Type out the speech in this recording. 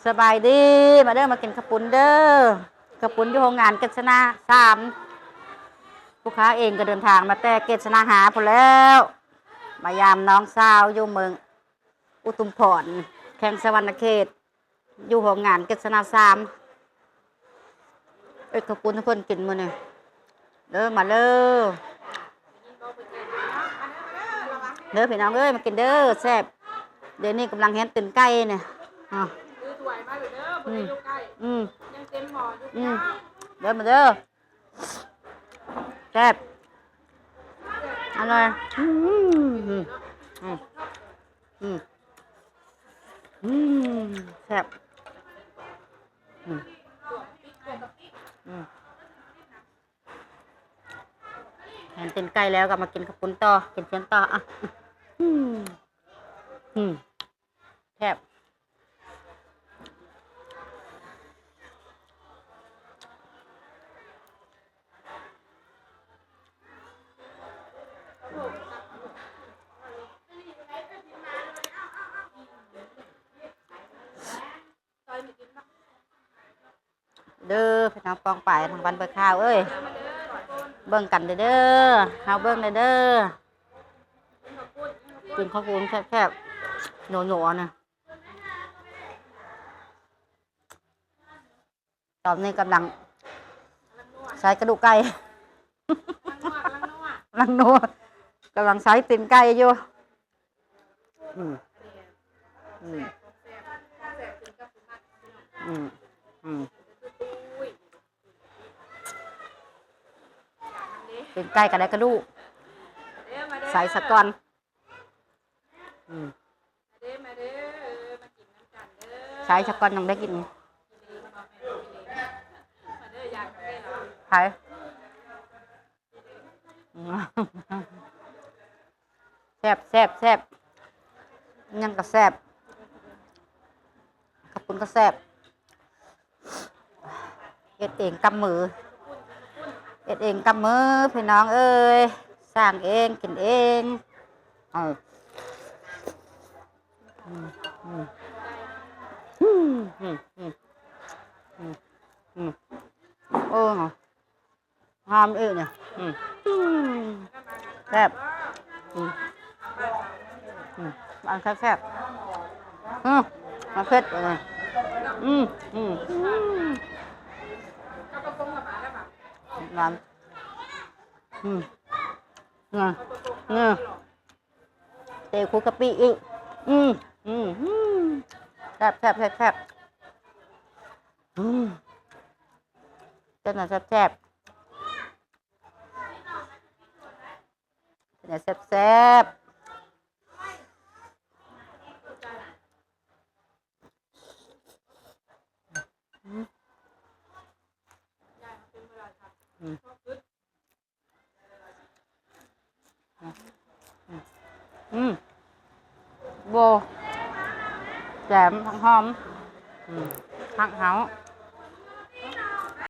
ສະບາຍດີ ມາເດີ ມາກິນເຂົ້າປຸ້ນເດີ ເຂົ້າປຸ້ນຢູ່ໂຮງງານເກດຊະນາສາມ ລູກຄ້າເອງກໍເດີນທາງມາແຕ່ເກດຊະນາຫ້າພຸ້ນແລ້ວ ມາຢາມນ້ອງສາວຢູ່ເມືອງອຸທຸມພອນ ແຂວງສະຫວັນນະເຂດ ຢູ່ໂຮງງານເກດຊະນາສາມ ເຮັດເຂົ້າປຸ້ນໃຫ້ເພິ່ນກິນມື້ນີ້ ເດີ ມາເດີ ເດີພີ່ນ້ອງເອີຍ ມາກິນເດີ ແຊບ ດຽວນີ້ກຳລັງແຮ່ນຕີນໄກ່ນີ້ ອາ ອືມ ອືມ ອືມ ເດີ ມາເດີ ແຊບ ອະລ່ອຍ ອືມ ອືມ ອືມ ອືມ ແຊບ ອືມ ອືມ ແຮ່ນຕີນໄກ່ແລ້ວກໍມາກິນເຂົ້າປຸ້ນຕໍ່ ກິນເສັ້ນຕໍ່ ອະ ອືມ ອືມ ແຊບ ເດີພີ່ນ້ອງປ້ອງປາຍທາງບ້ານເບີຂາວເອີຍ ເບິ່ງກັນເດີ ເຮົາເບິ່ງເດີ ກິນເຂົ້າປຸ້ນແຊບໆ ໂຫຍໆ ນະ ຕອນນີ້ກຳລັງໃສ່ກະດູກໄກ່ ກຳລັງນົວ ກຳລັງໃສ່ຕີນໄກ່ຢູ່ ອືມ ອືມ ອືມ ອືມ ຕີນໄກ່ກໍໄດ້ກະດູກ ໃສ່ສາກ່ອນ ອືມ ໃສ່ສາກ່ອນຈັ່ງໄດ້ກິນ ໃຜ ແຊບ ແຊບ ແຊບ ຫຍັງກໍແຊບ ເຂົ້າປຸ້ນກໍແຊບ ເຮັດເອງກັບມື ເຮັດເອງກັບມື ພີ່ນ້ອງເອີຍ ສ້າງເອງ ກິນເອງ ເອີ ອືມ ອືມ ອືມ ໂອ້ ຫອມອີກນີ້ ອືມ ອືມ ແຊບ ອືມ ອືມ ອັນແຊບໆ ອືມ ມັນເຜັດ ອືມ ອືມ ອືມ ຫວານ ອືມ ເງືອ ເງືອ ເຕະຄູກະປິອີກ ອືມ ອືມ ແຊບ ແຊບ ແຊບ ອືມ ເປັນຫຍັງແຊບໆ ເປັນຫຍັງແຊບໆ ອືມ ອືມ ອືມ ອືມ ໂບ ແຈ່ມ ຜັກຫອມ ອືມ ຜັກເຮົາ